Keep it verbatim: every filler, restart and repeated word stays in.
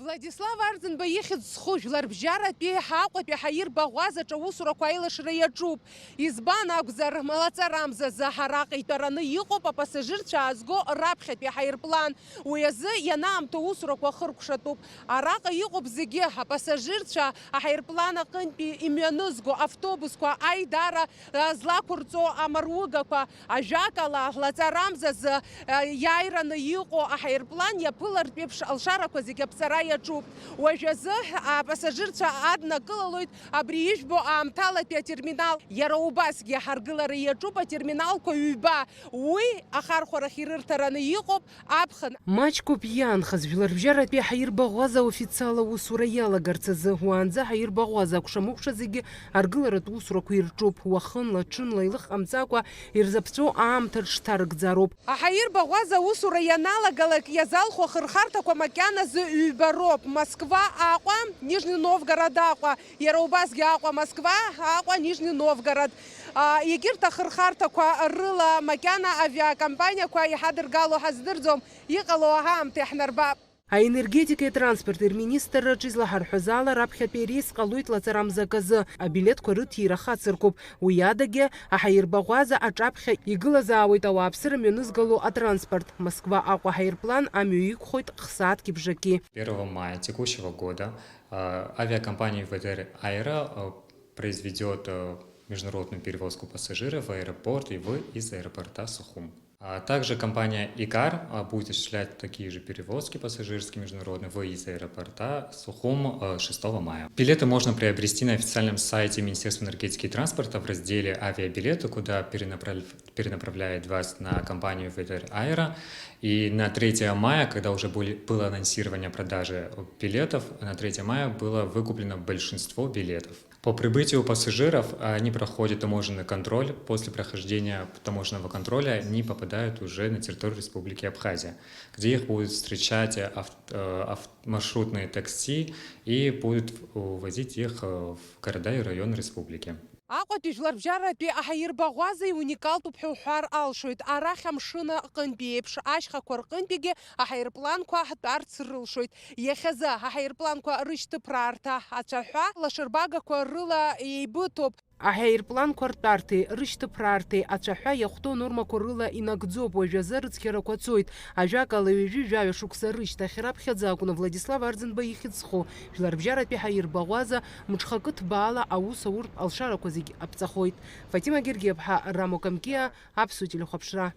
Владислав Арӡынба ихьӡ зху жәларбжьаратәи Аҟәатәи аҳаирбаӷәазаҿ аусурақәа аилашра иаҿуп. Избан акәзар, лаҵарамзазы араҟа итәараны иҟоуп апассажирцәа аазго раԥхьатәи аҳаирплан. Уи азы ианаамҭоу усурақәа хыркәшатәуп. Араҟа иҟоуп зегьы, апассажирцәа аҳаирплан аҟынтәи имҩанызго автобусқәа, аидара, а, злақәырҵо амаругақәа, ажәакала, лаҵарамзазы, а, иааираны иҟоу аҳаирплан иаԥылартә еиԥш алшарақәа зегьы аԥҵара иаҿуп. Уажәазы апассажирцәа аднакылалоит абри ижәбо аамҭалатәи атерминал. Иара убасгьы ҳаргылара иаҿуп атерминалқәа ҩба. Уи ахархәарахь ирырҭараны иҟоуп аԥхын. Маҷкоуп иаанхаз жәларбжьаратәи аҳаирбаӷәаза официал аусура иалагарц азы. Уаанӡа аҳаирбаӷәаза акәша-мыкәша зегьы аргыларатә усурақәа ирҿуп. Уахынла, ҽынла илых ҟамҵакәа ирзаԥҵәо аамҭа рыҽҭарыгӡароуп. Аҳаирбаӷәаза аусура ианалагалак иазалху ахырхарҭақәа макьаназы ҩба роуп: Москва Аҟәа, Нижний Новгород Аҟәа, иара убасгьы Аҟәа Москва, Аҟәа Нижний Новгород. А, егьырҭ ахырхарҭақәа рыла макьана авиакомпаниақәа иҳадыргало ҳаздырӡом, иҟало аамҭа иаҳнарбап. Аенергетикеи атранспорти рминистрраҿы излаҳарҳәаз ала, раԥхьатәи арейс ҟалоит лаҵарамзак азы, абилеҭқәа рыҭира хацыркуп. Уи адагьы, аҳаирбаӷәаза аҿаԥхьа игылазаауеит ауааԥсыра мҩанызгало атранспорт. Москва Аҟәа аҳаирплан амҩа иқәхоит хсааҭки бжаки. Первого мая текущего года, а, авиакомпания ВТР Аэро, а, произведёт, а, международную перевозку пассажиров в аэропорт и в, из аэропорта Сухум. А также компания Икар, а, будет осуществлять такие же перевозки пассажирские международные в, из аэропорта Сухум, э, шестого мая. Билеты можно приобрести на официальном сайте Министерства энергетики и транспорта в разделе «Авиабилеты», куда перенаправ-, перенаправляет вас на компанию ВТР Аэро. И на третье мая, когда уже были, было анонсирование продажи билетов, на третье мая было выкуплено большинство билетов. По прибытию пассажиров они проходят таможенный контроль. После прохождения таможенного контроля они попадают уже на территорию Республики Абхазия, где их будут встречать авт-, э, авт-, маршрутные такси и будут увозить их, э, в города и районы республики. Аҟәатәи жәларбжьаратәи аҳаирбаӷәаза иуникалтәуп ҳәа уҳәар алшоит. Арахь амшын аҟынтәи еиԥш ашьхақәа рҟынтәигьы аҳаирпланқәа ҳтәарц рылшоит. Иахьазы аҳаирпланқәа рышьҭыԥраарҭа ацәаҳәа лашарбагақәа рыла еибыҭоуп. Аҳаирпланқәа ртәарҭеи рышьҭыԥраарҭеи ацәаҳәа иахәҭоу анормақәа рыла инагӡоуп, уажәазы арыцқьарақәа цоит. Ажәакала, ҩажәи жәаҩа шықәса рышьҭахь раԥхьаӡа акәны Владислав Арӡынба ихьӡ зху жәларбжьаратәи ҳаирбаӷәаза мҽхакы ҭбаала аус ауртә алшарақәа зегь аԥҵахоит. Фатима Гергиаԥҳа, Рамо Камкиа, Аԥсуа телехәаԥшра.